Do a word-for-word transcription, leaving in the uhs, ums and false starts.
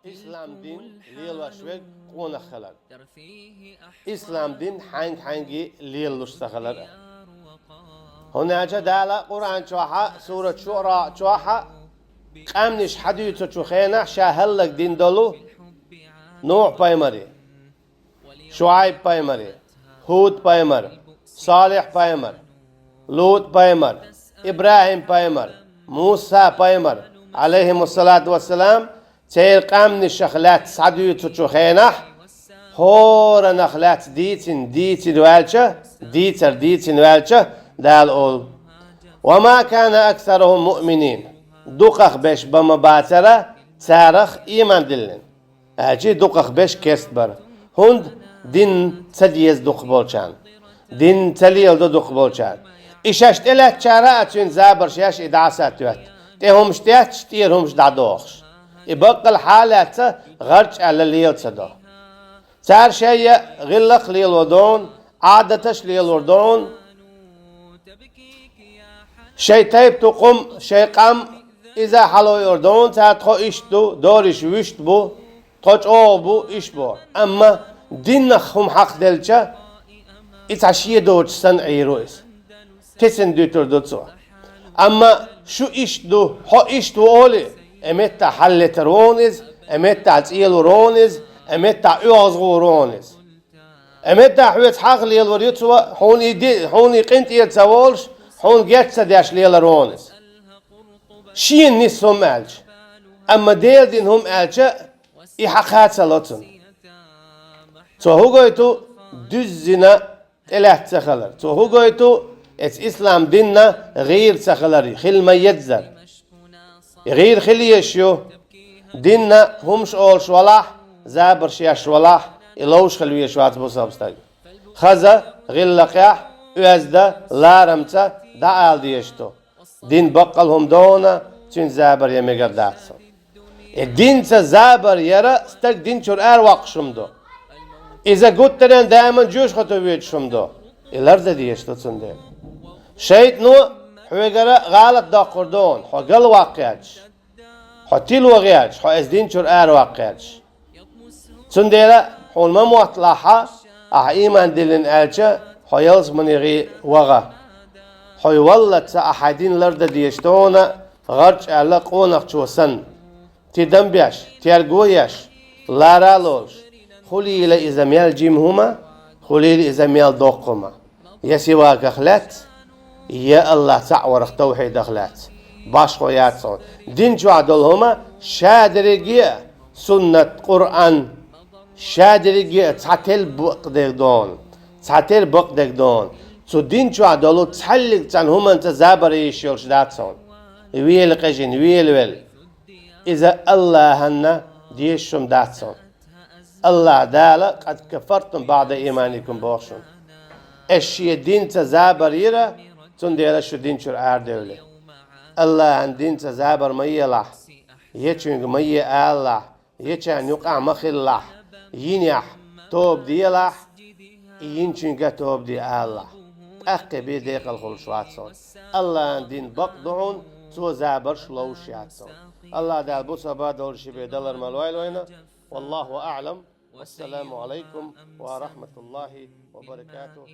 Ислам дин лелош верг къонах хилар. Ислам дин хьанг-хьанги лелалуш ца хилар. ХӀунда аьлча Дала Къуръан чохьа, сурат ШуӀара чохьа, къаьмнаш хьадуьйцучу хенахь ша хӀаллакдина долу Нухь пайхамаре, ШуӀайб пайхамаре, ХӀуд пайхамар, Салихь пайхамар, ЛутӀ пайхамар, ИбрахӀим пайхамар, Муса пайхамар, Ӏалайхимуссалату вассалам, церан къаьмнашах лаьцна схьадуьйцучу хенахь, хӀоранах лаьцна дийцина, дийцина ваьлча, дийцар дийцина ваьлча, Дала олу: «Ва ма кана аксарухум муъминин». Дукхах берш бан ма бацара царах ийман диллина. Аьлча дукхах берш керст бара. ХӀунда дин ца деза дукхахболчарна. Дин ца леладо дукхахболчарна. И шаьш тӀелаьцначара а цуьнан забарш еш и дӀасатоьтту. ТӀе хӀумаш тетташ, тӀера хӀумаш дӀадохуш. И баккъал хьалаьцна гӀарч аьлла лела ца до. Цара шайя гӀиллакх лело дона, Ӏадаташ лелор дона, шайн тайп-тукхум, шайн къам иза хьалойур дона, цара тхо иштта ду, дориш вуьшта бу, тхо чӀогӀа бу, иштта бу. Амма динах хӀума хьакхаделча, и цхьа шен доцуш санна Ӏийр ву иза. Тесна дуьтур ду цо. Амма шу иштта ду, хьо иштта ву олий, и меттахь хьаллетар ву хьуна иза, и меттахь цӀийлур ву хьуна иза, и меттахь оьгӀазгӀур ву хьуна иза. И меттахь хьоьца хьагӀ лелор ю цо, хьуна и ди-, хьуна и къинтӀера ца волуш, хьуна геч ца деш лелар ву хьуна иза. Шена нисса хӀума аьлча. Амма Делан дин хӀума аьлча, и хьакха ца ло цунна. Цо хӀу гойту дуьззина тӀелаьцна ца хилар. Цо хӀу гойту эцу ислам динна гӀийра ца хилар, хила ма еззара. И гӀийра хила езаш ю, динна хӀумаш олуш валахь, забарш еш валахь, и ловш хила везаш вац бусалба стаг. Хаза, гӀиллакхехь, оьзда, ларамца дӀаала дезаш ду. Дин баккъал хӀума дона, цуьнан забар ян мегар дац. И динца забар яра стаг дин чуьра араваккхуш хӀума ду. Иза гуттаренна даиман жоьжахате воьдуш хӀума ду. И лардан дезаш ду цундела. ШайтӀано хьоьгара гӀалат доккхур ду хьуна, хьо галваккха гӀерташ, хьо тило гӀерташ, хьо иза дин чуьра араваккха гӀерташ. Цундела хьуна ма мотталахь, ахьа ийман диллина аьлча, хьо ялсаманегӀий вагӀа. Хьо валлалц ахьа хьайн дин лардан дезаш ду хьуна, гӀарч аьлла къонахчо санна. Тидам беш, терго еш, лара а лолуш, хулийла иза мел жима хӀума, хулийла иза мел доккха хӀума. Я сиваках лаьцна, я АллахӀ цхьаъ варах, тавхьидах лаьцна. Башхо яц хьуна. Дин чохь долу хӀума ша дерриге а, суннат, Къуръан, ша дерриге а цхьатерра бакъдерг ду хьуна, цхьатерра бакъдерг ду хьуна. Цу дин чохь долу цхьаьллиг цхьана хӀуманца забар еш йолуш дац хьуна. Вела къежина, вела велла. Иза АллахӀанна дезаш хӀума дац хьуна. АллахӀ Дала: «Къад кафартум баӀда ийманикум», боху шуна. Аш шен динца забар йира, цундела шу дин чуьра арадевлла. АллахӀан динца забар ма елахь, ечуьнга ма е алалахь, ечарна юкъахь ма хилалахь, йинехь тоба делахь, и йинчуьнга тоба де алалахь. ТӀаккха бен декъала хуьлуш вац хьуна. АллахӀан дин бакъ ду хьуна, цо забарш ловш яц хьуна. АллахӀ Дала бусалба долуш бен далар ма лойла вайна. Валлаху аӀлам. Вассаламу Ӏалайкум ва рахматуллахи ва баракатух.